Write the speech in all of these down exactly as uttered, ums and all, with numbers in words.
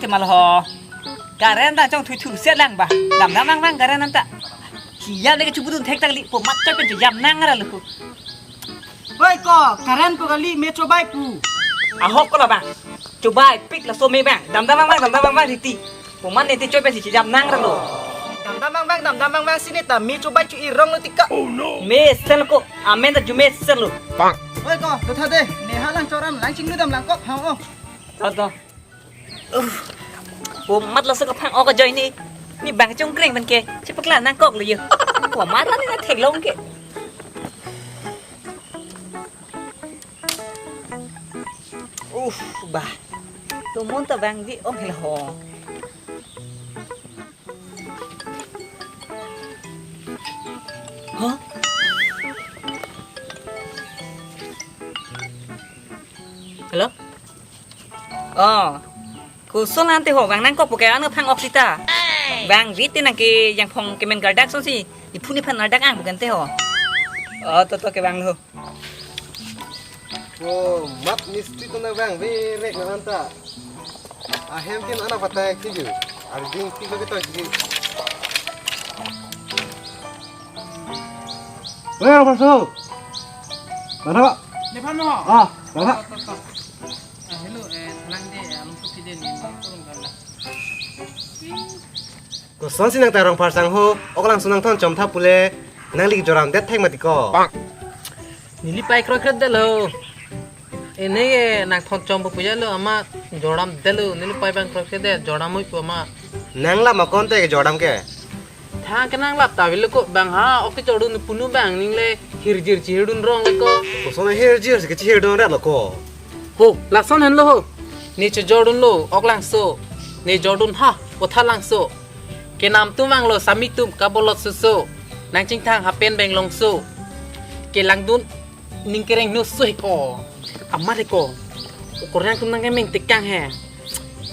Malho. Current ta chong thui thui set lang ba. Dam dam bang bang current anta. Hiya le ke chubudun thek tak li po mat choi pen chijam nang ra luku. Hoi ko, current ko kali me chobai pu. Ahok ko la bang. Chobai pik laso me bang. Dam dam bang bang dam dam bang bang riti. Po mat ne te choi pen chijam nang ra lo. Dam dam bang bang dam dam bang bang sini ta me chobai chu irong lo tika. Me sen ko. Amen ta ju me sen lo. Hoi ko, to tha de. Ne ha lang choram lang chinglu dam lang kok ha o. To to. Uf, po mat laso kaphang ok ajoine. Ne bang chongkreng pen ke. Chepaklang nangkok lo yo. Ko mat la ne na theklong ke. Uf, bah. Tomon ta bang di ong hel ho. Hah? Hello? Oh. Koson ante ho, bang nangkok pu ke ano phang ok sita. Bang rit te nang ke jangphong kemen kardak sonsi. Iphu nephan ardak ang pu ke ante ho. Oh, to to ke bang ho. Oh, mat mistri to na bang, berek na anta. Ahem kin anak patai kiju. Arding tiga kita kiju. Weh, Paso. Mana, Pak? Nephan mo? Ah, mana? To, to, to. Ah, hello, eh, thalang de, eh, along suki de ni, ni turun gala. Kosonsi nang ta rong pharsang ho, oklangso nangthon chom tha pule, nangli joram det thek mati ko. Neli pai kroi kret detlo. Ene ke nangthon chom pu puja lo ama joram detlo, neli pai bang kroi kret det, joram oi pu ama. Nang lap ma konte ke joram ke? Tha ke nang lap ta vil ko bang ha, ok ke jordun punu bang ning le hirjir chihirdun rong le ko. Koson hirjir si ke chihirdun rat lo ko. Ho, lason henlo ho. Ne chojordun lo, oklangso. Ne jordun ha, otha langso. Kenam tum vanglo, sami tum kabolot suso. Nang chingthang hapen benglongso. Kelangdun ning kereng no so he ko. Amat he ko. Okorang tum nang kemeng tekang he.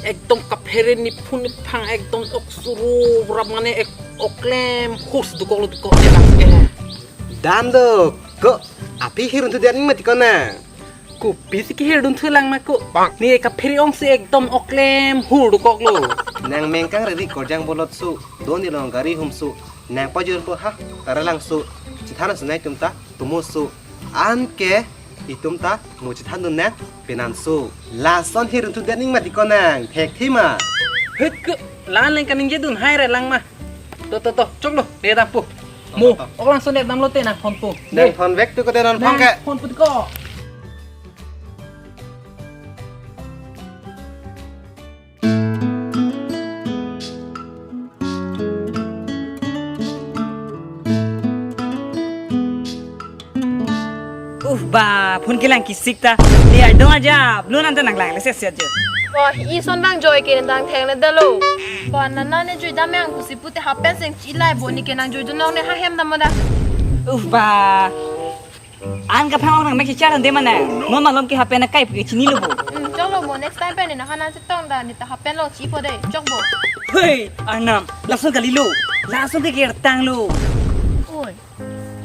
Ekdom kaphere nephu nephang ekdom ok suru rap mane ek oklem hurs dokok lo dokok ne bang ke he. Dam do ko api hirun tu dia ning mati ko na. Kopisi kehir dun thu lang ma ko. Ne kaphere ong si ekdom oklem hur dokok lo. Nang mengkang riri korjang bolot su, doni long gari hum su, nang pajur po ha, tara langsu, chithan sunai tum ta, tumu su, an ke, itum ta, mu chithan dun nang, penan su. Lason hirun tu dia ning mati ko nang, thek thi ma. Hut ko, lan leng kaningje dun hai re lang ma. To, to, to, chok lo, de dam po. Mo, to, to. Oklangso ne dam lo te nang phone po. Nang phone back tu ko te non phone ke. Phone po ko. Uf, ba, phone kelang kisik ta. Ni ardong aja, belum nanti nang lang, leses aja. Wah, ison bang joy ke nang theng le dalo. Wah, nana ne joy dam yang pusi pute happen sing chilai bo ni ke nang joy jonong ne ha hem dam da. Uf, ba. An kaphang nang mek chichar ande mana. Mo malom ke happen akai puke chini lo bo. Hmm, chok lo bo next time pen ni na hana chetong da ni ta happen lo chi po de. Chok bo. Hei, Arnam, langsung kali lo. Langsung ke kertang lo. Oi.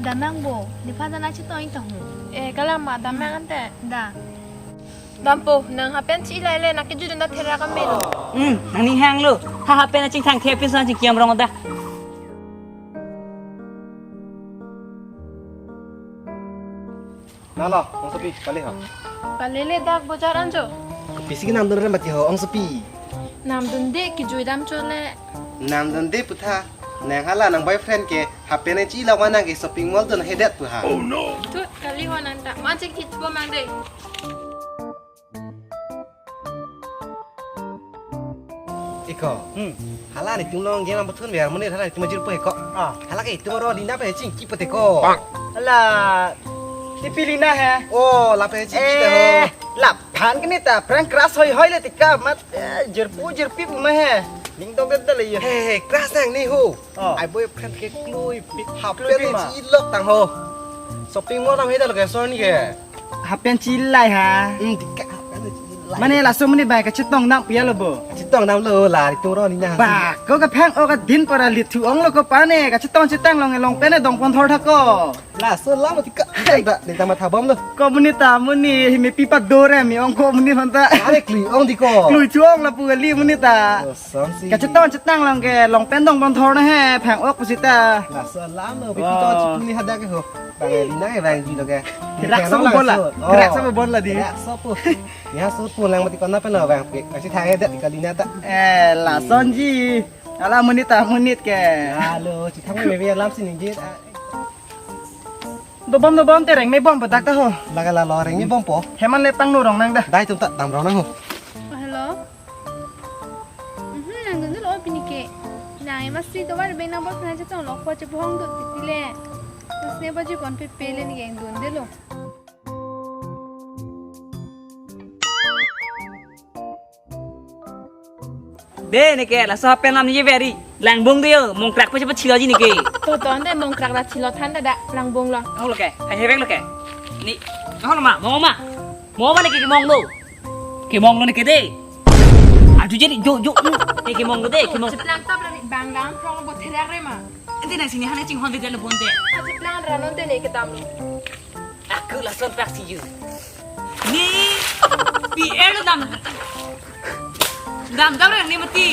Damnang bo, nephan ta nangchetong ingtang ho. Eh, kalang ma damnang ante. Da. Dampo, nang happen chilai le, nang kejut unda thera kami lo. Hmm, nangning hang lo. Ha happen achingthang the pin son chingkiam rong da. Nalo, ongsopi, pale ho. Pale le dak bojar anjo. Kopisi kenam dun re mati ho, ongsopi. Nam dunde kejui dam chole. Nam dunde putha. Nang hala nang boyfriend ke happen ne chilok ma nang ke shopping mall dun hedet pu ha. Tut kali ho nang ta. Ma chek chit po mang de. Iko. Hmm. Hala ni tum long game apa thun biar menit hala ni tum ajir po iko. Ah. Hala ke tum ro Lina pe chingki pute ko. Hala. Tipi Lina he. Oh, lape chingki te ho. Eh, lap than kini ta prank crush hoi hoi le tika mat, eh, jirpu jirpi pu ma he. Ning dok det le ye. He he, crush nang ni ho. Oh. Ai boyfriend ke klui pi. Klui pi ma. Happen ne chilok tang ho. Shopping mall tam he ta location ke. Happen chilai ha. Hmm, tika happen ne chilai. Mane laso amonit abang kachetong nangpi lo bo. Chetong damlo la ritung ro ni na. Ba, ko kaphang-ok adin para lithu onglo ko pane, kachetong chetang long long pen dong pon thor tha ko. Laso alam ti ka da ni ta matha bomlo. Ko amonit ta amonit hi mepi padore mi ong ko amonit aphan ta. Are klui ong di ko. Klui thu ong lapu kali amonit ta. Oh, samsi. Kachetong chetang long ke long pen dong pon thor na he phang-ok pusita. Laso alam lo, pi Oh. to chipuni hadak ke ho. Bang Lina ke bang ji lo ke. Gerak Kena so lang bol la. so. Gerak Oh. so bol la di. Gerak so po. Ya so po lang mati kona pen lo bang. Pasti thang ya dak kali na ta. Eh, lasonji. Ala amonit ta amonit ke. Halo, chithang me me alam si ninjit. Dobom dobom te rengme bom padak ta ho. Laga la lo rengme bompo. Heman le pangno rong nang da. Dai tum ta dam rong nang ho. Oh, hello. Mhm, nangdun dolo pini ke. Nang emas si tovar beng nang bos nang chetong lo ko chebohong dut titi le. Terus ne baji kon pe pe le ni geng dun dolo. De neke laso pen lam ni very. Langbong de yo, mongkrak pa chepa chilo ji neke. To ton de mongkrak la chilo than da da langbong lo. Oh lo ke, hai hevek lo ke. Ni, oh lo ma, mo ma. Mo ma neke kemong lo. Kemong lo neke de. Adu jadi jo jo. Neke kemong lo de, kemong. Cheplang tap la ni bang lang prong bo therak re ma. Ente nang sini hana chinghon de lo bonte. Cheplang ranon de neke dam lo. Aku lason praksi ju. Ni P R lo dam. Dam dam reng ni mati.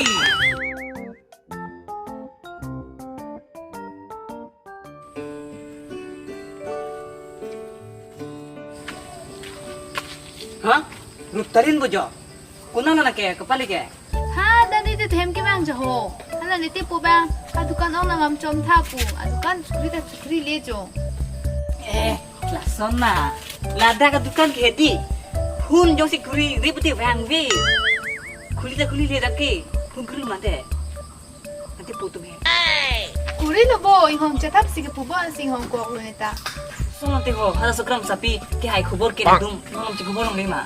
Ha? Rup tarin bojo. Kunang na ke kepali ke? Ha, dan itu them ke bang jaho. Hala niti pu bang. Adukan ong nangam chom tha pu. Adukan chukri ta chukri le jo. Eh, lason na. Ladak adukan ke hedi. Hun jongsi kuri rip te vang ve. Khuli ta khuli le dak ke. Hun kuri mate. Nanti putum he. Kuri lo bo, inghong chetap si ke pu bo, si inghong kok lo neta. So nanti ho, hala sokram sapi, ke hai khubor ke dum, non lam chikubor long lima.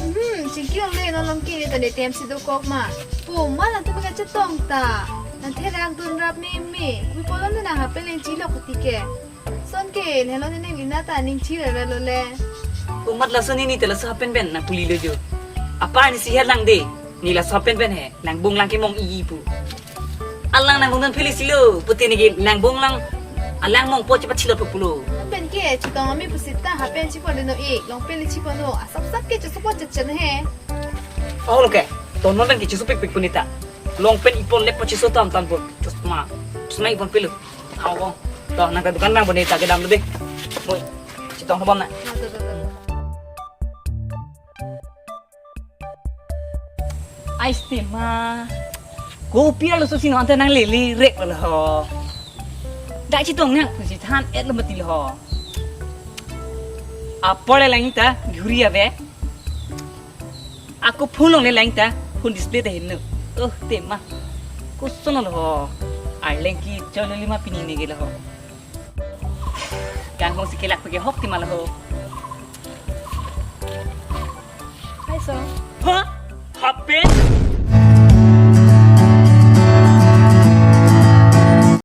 Hmm, chingki long le, non lam ke neta ne tem si dokok ma. Po, ma nanti maka chetong ta. Nanti rang dun rap me me. Wi polon na hapen leng chilok kuti ke. Son ke, helo ne neng Lina ta ning chira ra lo le. Umat lason ini te laso hapen pen nang puli lo jo. Apa ni si helang de. Ni laso hapen pen he. Langbong lang kemong iji pu. Alang nang gundan phili silo. Pute ni ke langbong lang. Alang mong po chepat chilo pulo. Pen ke, chitong ami pusita hapen chipo de no e. Long pen chipo no. Asap sap ke chesopo chechen he. Oh lo ke. Tonon pen ke cheso pik pik punita. Long pen ipon lek po cheso tam tam po. Chosma. Chosma ipon pilo. Aw, aw. To, nang ta dukan bang bone ta kedam lo de. Moi. Chitong habom na. Ais tema. Kopi alo so sino ante nang lele rek lo ho. Dak chitong nang si than et lo mati lo ho. Apor le lang ta ghuri ave. Ako phone long le lang ta phone display ta hinlo. Oh, tema. Koson lo ho. Arleng ki cholo lima pini ne gelo ho. Gang hong si kelak pake hok tema lo ho. Hai so.